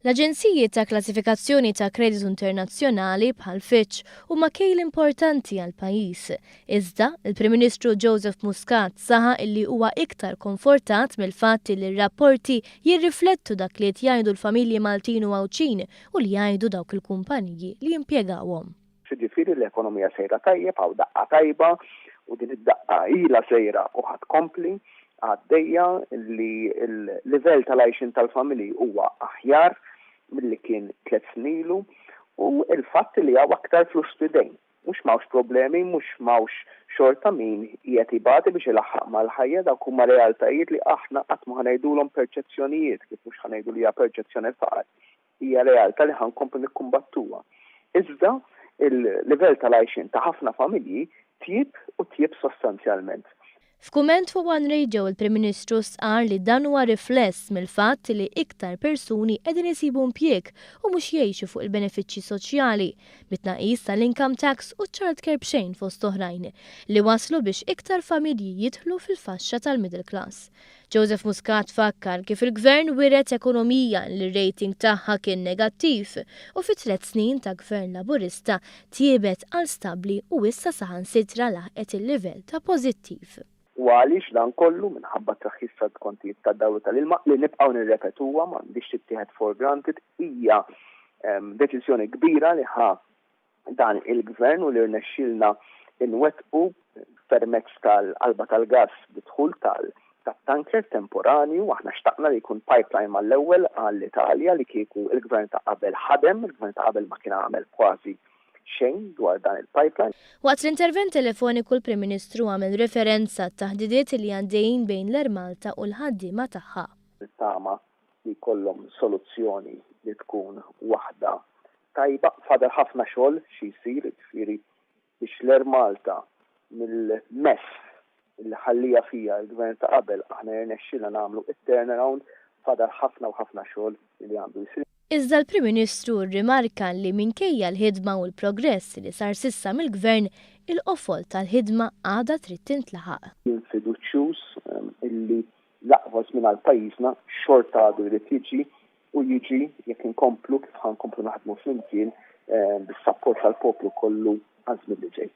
L-aġenziji ta' klassifikazzjoni ta' kreditu internazzjonali bħal Fitch huma kejl importanti għall-pajjiż. Iżda, il-Prim Ministru Joseph Muscat saħaq illi huwa iktar konfortat mill-fatt li r-rapporti jirriflettu dak li qed jgħidu l-familji Maltin u Għawdxin u li jgħidu dawk il-kumpaniji li jimpjegawhom. Jiġifieri l-ekonomija sejra tajjeb, hawn daqqa tajba u din id-daqqa ilha sejra u ħa tkompli għaddejja li l-livell tal-għajxien tal-familji huwa aħjar milli kien tlett snin ilu u l-fatt li hawn aktar flus fl-idejn. Mhux m'hawnx problemi, mhux m'hawnx xorta min qiegħed ibati biex ilaħħaq mal-ħajja, dawk huma realtajiet li aħna qatt ma ħa ngħidulhom perċezzjonijiet, kif mhux ħa ngħidu li hija perċezzjoni l-faqar. Hija realtà li ħa nkomplu nikkumbattuha. Iżda l-livell tal-għajxien ta' ħafna familji tjieb u tjieb sostanzjalment. F'kumment fuq One Radio il-Prim Ministru stqarr li dan huwa rifless mill-fatt li iktar persuni qegħdin isibu impjieg u mhux jgħixu fuq il-benefiċċji soċjali, mit-tnaqqis tal-income tax u ċ-childcare b'xejn fost oħrajn, li wasslu biex iktar familji jidħlu fil-faxxa tal-middle class. Joseph Muscat fakkar kif il-Gvern wiret ekonomija li r-rating tagħha kien negattiv u fi tlett snin ta' Gvern Laburista tjiebet għal stabbli u issa saħansitra laħqet il-livell ta' pożittiv. U għaliex dan kollu? Minħabba t-traħħis tal-kontijiet tad-dawl u tal-ilma li nibqgħu nirrepetuha, m'għandhiex tittieħed for granted, hija deċiżjoni kbira li ħa dan il-Gvern u li rnexxielna nwettqu permezz tal-qalba tal-gass bid-dħul tat-tanker temporanju. Aħna xtaqna li jkun pipeline mal-ewwel għall-Italja li kieku l-Gvern ta' qabel ħadem, il-Gvern ta' qabel ma kien għamel kważi xejn dwar dan il-pipeline. Waqt l-intervent telefoniku l-Prim Ministru għamel referenza għat-taħdidiet li għaddejjin bejn l-Air Malta u l-ħaddiema tagħha. Nittama li jkollhom soluzzjoni li tkun waħda tajba. Fadal ħafna xogħol xi jsir, jiġifieri biex l-Air Malta mill-mess li ħallija fija l-Gvern ta' qabel aħna jirnexxielna nagħmlu it-turnaround, fadal ħafna u ħafna xogħol li għandu jsir. Iżda l-Prim Ministru rrimarka li minkejja l-ħidma u l-progress li sar s'issa mill-Gvern, il-qofol tal-ħidma għadha trid tintlaħaq. Jien fiduċjuż illi l-aqwa żmien għal pajjiżna xorta għadu jrid jiġi u jiġi jekk inkomplu kif ħa nkomplu naħdmu flimkien bis-sapport tal-poplu kollu għaż-żmien li ġej.